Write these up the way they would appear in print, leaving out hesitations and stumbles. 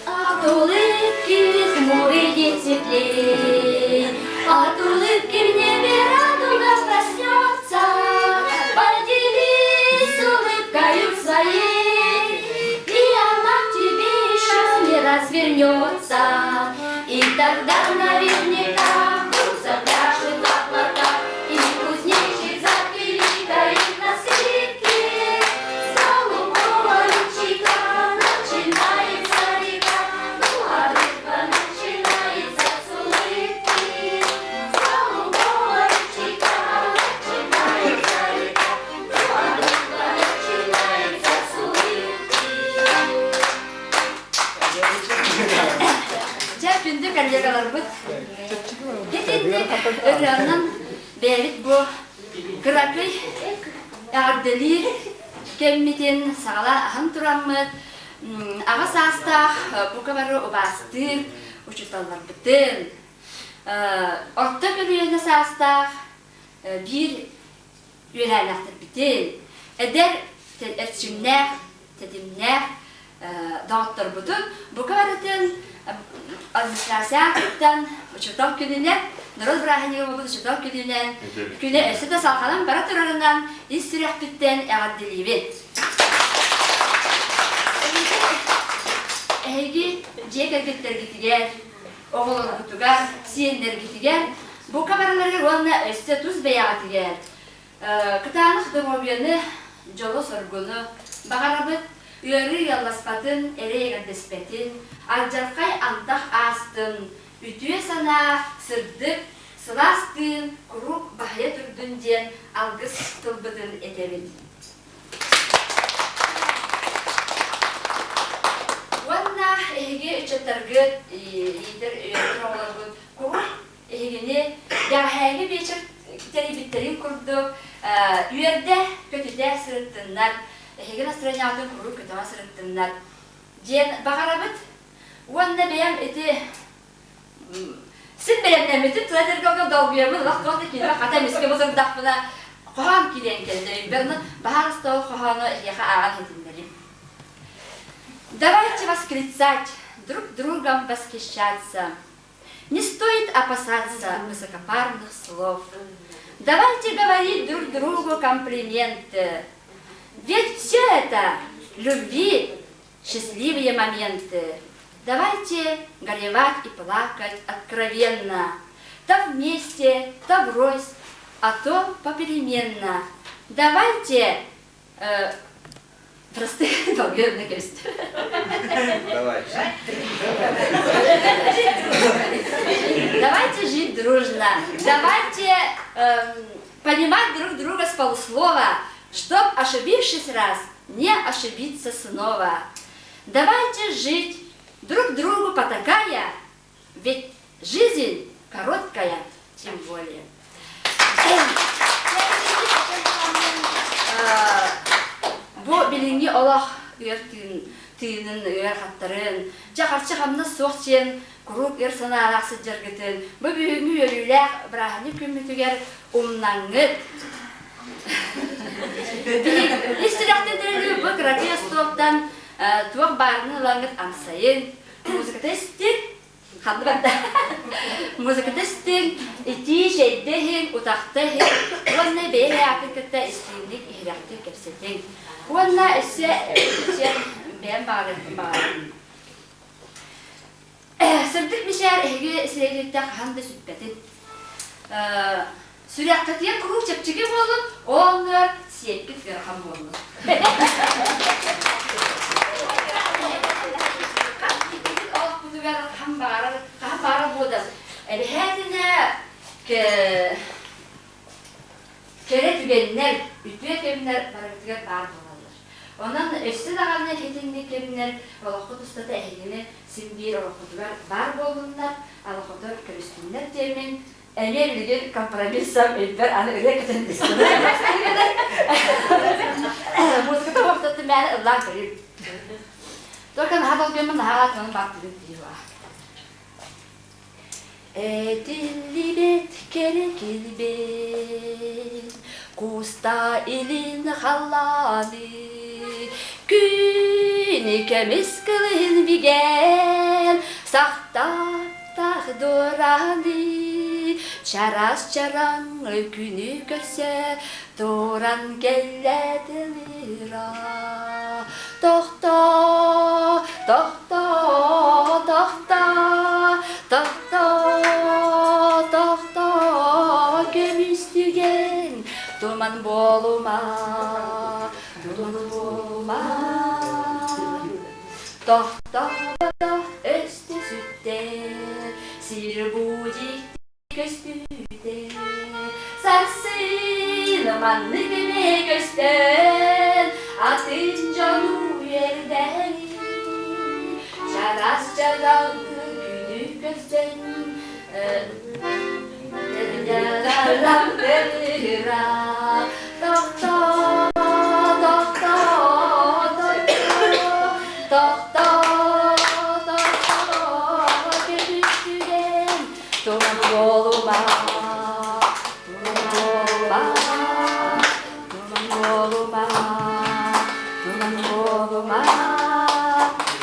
От улыбки хмурый день светлей, От улыбки в небе радуга проснется. Поделись улыбкою своей, И она к тебе еще не раз вернется. И тогда наверняка вдруг запляшут облака, И кузнечик запиликает на скрипке. С голубого ручейка начинается река, Ну а дружба начинается с улыбки. С голубого ручейка начинается река, Ну а дружба начинается с улыбки. Дьэ, күндү коллегаларбыт, итинник ырыанан бэйэбит бу кыракый эҕэрдэлиир кэммитин саҕала аһан тураммыт, аҕа саастаах бука бары убаастыыр учууталларбытын, орто көлүөнэ саастаах биир үөлээннээхтэрбитин, эдэр эрчимнээх, тэтимнээх доҕотторбутун бука барытын администрация аатыттан учуутал күнүнэн, норуот бырааһынньыга буолбут учуутал күнүнэн, күнэ өссө да салҕанан бара турарынан ис сүрэхпиттэн эҕэрдэлиибин. Эһиги дьиэ кэргэттэргитигэр, оҕолоргутугар, сиэннэргитигэр бука барыларыгар уонна өссө тус бэйэҕитигэр кытаанах доруобуйаны, дьолу-соргуну баҕарабыт, ыарыы ыалласпатын, эрэй эҥэрдэспэтин, алдьархай антах аастын, үтүө санаа, сырдык, сылаас тыын куруук баһыйа турдун диэн алгыс тылбытын этэбит. Уонна эһиги ыччаттаргыт, иитэр үөрэтэр оҕолоргут куруук эһигини бэҕэһээҥҥи биэчэр тэрийбиттэрин курдук үөрдэ көтүтэ сырыттыннар, эһиги настроениеҕытын куруук көтөҕө сырыттыннар диэн баҕарабыт. Уонна бэйэм ити Син бэлэмнэммитим, тыла этэргэ долгуйабын, олох туох да киирбэх, хата эмискэ бу сырдахпына хоһоон киирэн кэллэ. Өйбөр баһаар остуол хоһоону эһиэхэ ааҕан иһитиннэрим. Давайте восклицать, друг другом восхищаться. Не стоит опасаться высокопарных слов. Давайте говорить друг другу комплименты. Ведь все это любви счастливые моменты. Давайте горевать и плакать откровенно, то вместе, то врозь, а то попеременно. Давайте э, простые долгие крест. Давайте. Давайте жить дружно. Давайте э, понимать друг друга с полуслова, чтоб, ошибившись раз, не ошибиться снова. Давайте жить друг другу потакая, ведь жизнь короткая, тем более. Бу билиҥҥи олох ыар тыынын, ыарахаттарын, дьэ харчы хамнас суох диэн куруук өр санаалаах сылдьаргытын бу бүгүҥҥү үөрүүлээх бырааһынньык күммүтүгэр умнаҥҥыт. Ис сүрэхтэн тэриллибит бу кыракый остуолтан туох баарынан ылаҥҥыт амсайын, музыката истиҥ, ханна барда? Музыката истиҥ, итии чэйдэ иһиҥ, утахта иһиҥ уонна бэйэ бэйэҕитин кытта истиҥник, иһирэхтик кэпсэтиҥ. Уонна өссө бэйэм баҕарым. Сырдык мичээр эһиги сирэйгититтэн хаһан да сүппэтин. Сүрэххитигэр куруук чэпчэки буолун, ол оннугар сиэппит ыарахан буоллун. кэмнэр барыбытыгар баар буолаллар. Онон өссө даҕаны итинник кэмнэр олоххут устата эһигини син биир олоххутугар баар буоллуннар, олоххутугар көрүстүннэр диэммин эмиэ билигин компромиссам өйбөр аны ырыа көтөн Музыката ортотун мээнэ ыллаан көрүүм. Только наһаа долгуйаммын наһаа аатынан баартыгын тиийуа. Этиллибэт кэрэ килбиэн, куста илин халлааны, күн көмүс кылын бигэн, сахтаах дуораны, чараас чараҥ күнү көрсө туран кэллэ тылыра. Тохтоо, тохтоо, тохтоо, тохтоо, тохтоо, көмүс түгэн, туман буолума, туман буолума. Тохтоо, өстө сүттэ, сир будет көстүүтэ сарсын маннык эмиэ көстөн атын дьону үөрдэри чараас чараҥ күнү көрсөн Тохтоо, тохтоо, тохтоо, тохтоо, көтүттүгэн Туман буолума, туман буолума, туман буолума, туман буолума.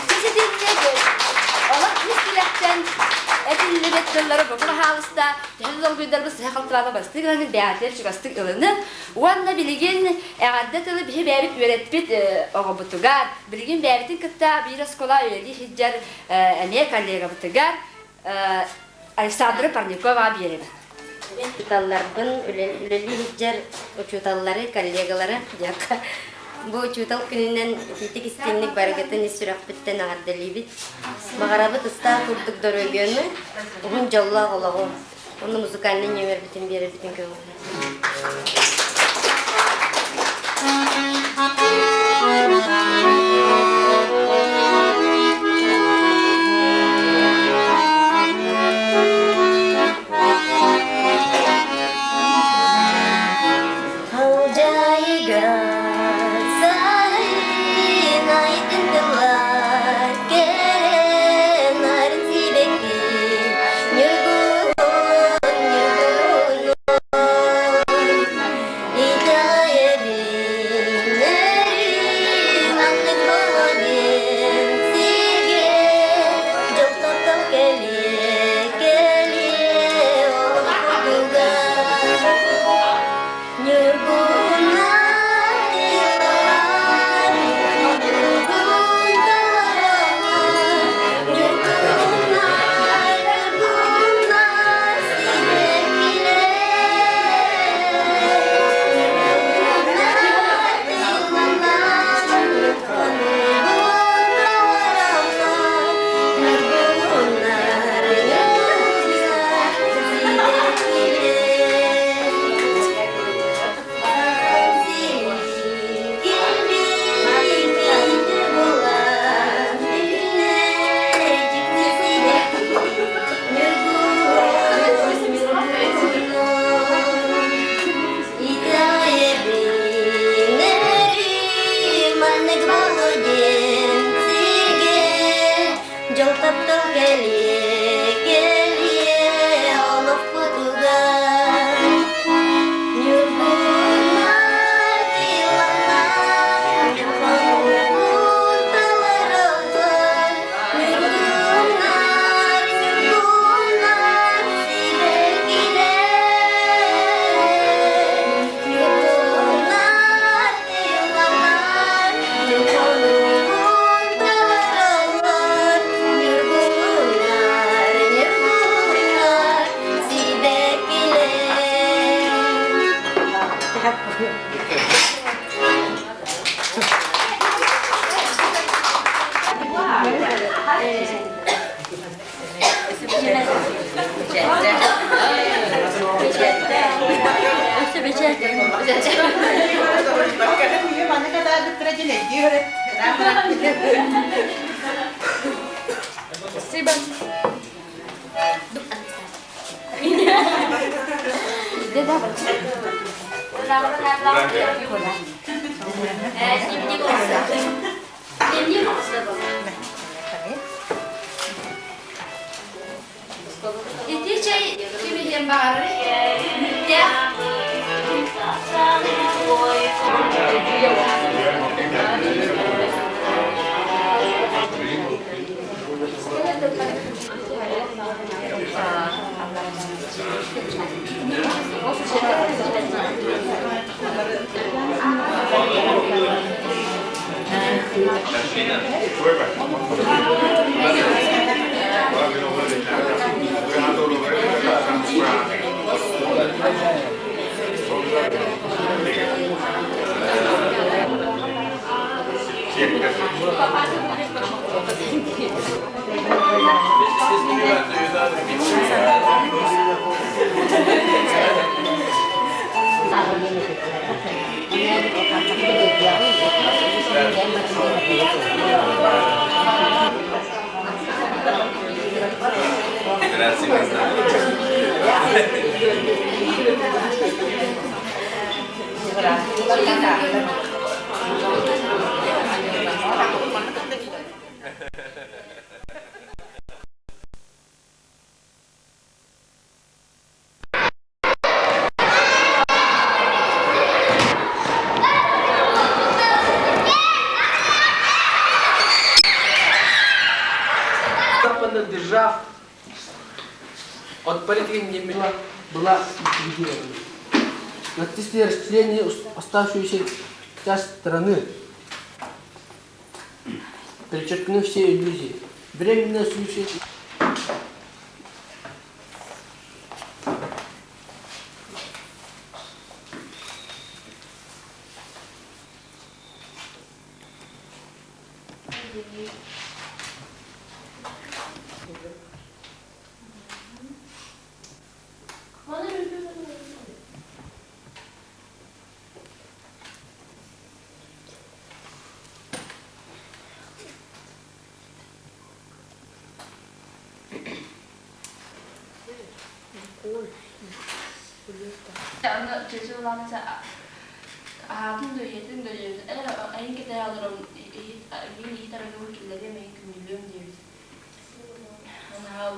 Сиситиннеги олох ис сүрэхтэн этиллибит тыллары бу хаалыста төһө долгуйдарбыт сыһа халтылаата бастык ыланы бэйэтигэр чугастык ылыны уонна билигин эҕэрдэ тылы биһи бэйэбит үөрэппит оҕобутугар билигин бэйэбитин кытта биир оскуола үлэлии сылдьар эмиэ коллегабытыгар Александра Парникова биэрэбин. Учууталларбын, үлэлии сылдьар учууталлары, коллегалары диэххэ. Бу учуутал күнүнэн итиитик истиҥник барыгытын ис сүрэхпиттэн эҕэрдэлиибит. Баҕарабыт ыстаал курдук доруобуйаны, уһун дьоллоох олоҕу. Уонна музыкальнай нүөмэрбитин биэрэрбитин көҥүллээн. Халдьаайыга сайын айдын тыллар кэлэн арын сибэкки ньургуһун ньургуһун Дьол таптал кэлиэ, кэлиэ олохпутугар. Ньургуннар тыыллаллар, хомуурбут талараллар. Ньургуннар, ньургуннар сибэккилэр. Ньургуннар тыыллаллар, хомуурбут талараллар. Ньургуннар, ньургуннар сибэккилэр. Спасибо. Ити чэй кимиһиэн баҕарар мүттээх. Западных держав от политики немедленно была ликвидирована. Нацисты расчленили оставшуюся часть страны, перечеркнув все иллюзии. Временно случай Аны чэчи улаанса аһаатын да ийэтин да айын кэтэһэ олорон мин иһит арыгыбын киллэриэм эйин күндүлүөм диэбит. Наһаа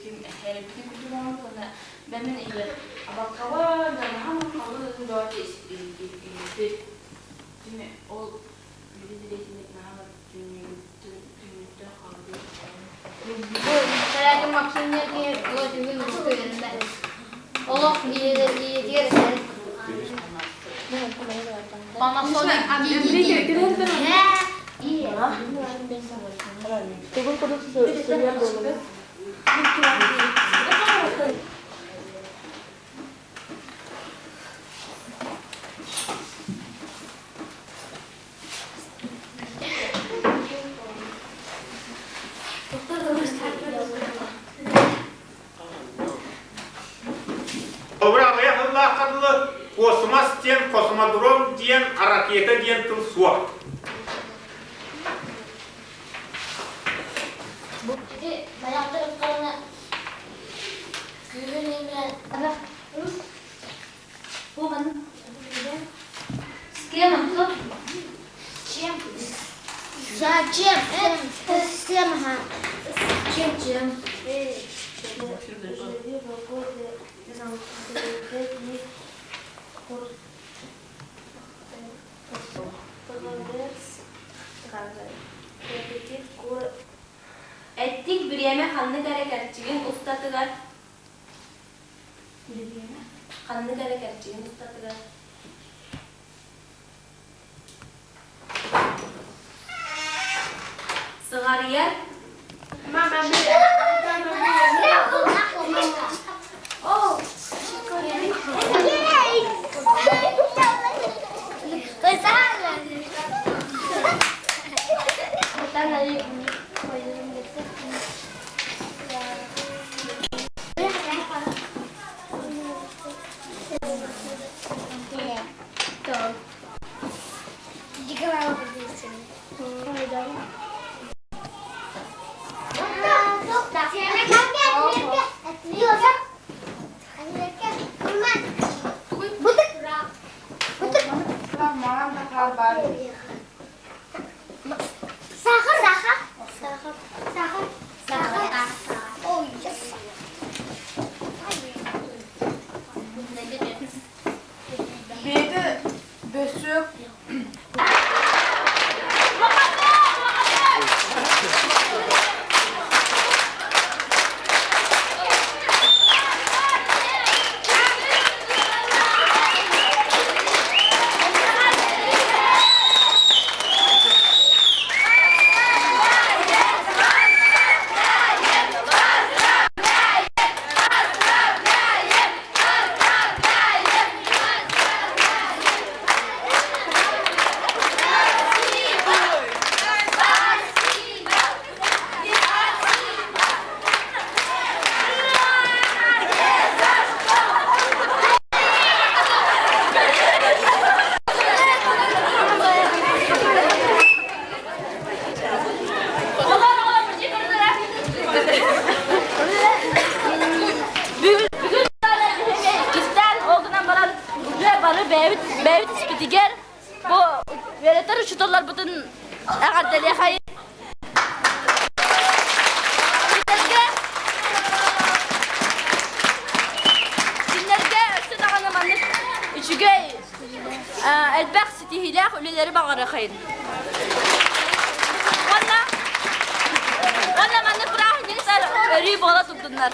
ким эрэппитин курдук уонна бэмин ийэ абаккаба наһаа маххалы доти иһиппит. Тими ол били дириэтинник наһаа түннүктэн хаалбыт. Таратын Максимнерге бүгүн Олох иетигер Panasonic. Холобура, аҕыйах сыллаахха дылы космос диэн, космодром диэн, ракета диэн тыл суох. С кем? Чем? Зачем? Это система. Чем чем? Эттик бириэмэ ханнык эрэ кэрчигин устатыгар ханнык эрэ кэрчигин устатыгар Сыҕарыйар оҕобутун эҕэрдэлиэхэйин. Кинилэргэ кинилэргэ өссө даҕаны маннык үчүгэй элбэх ситиһиилээх үлэлэри баҕарыахайын. Уонна уонна маннык бырааһынньыктар өрүү буола турдуннар.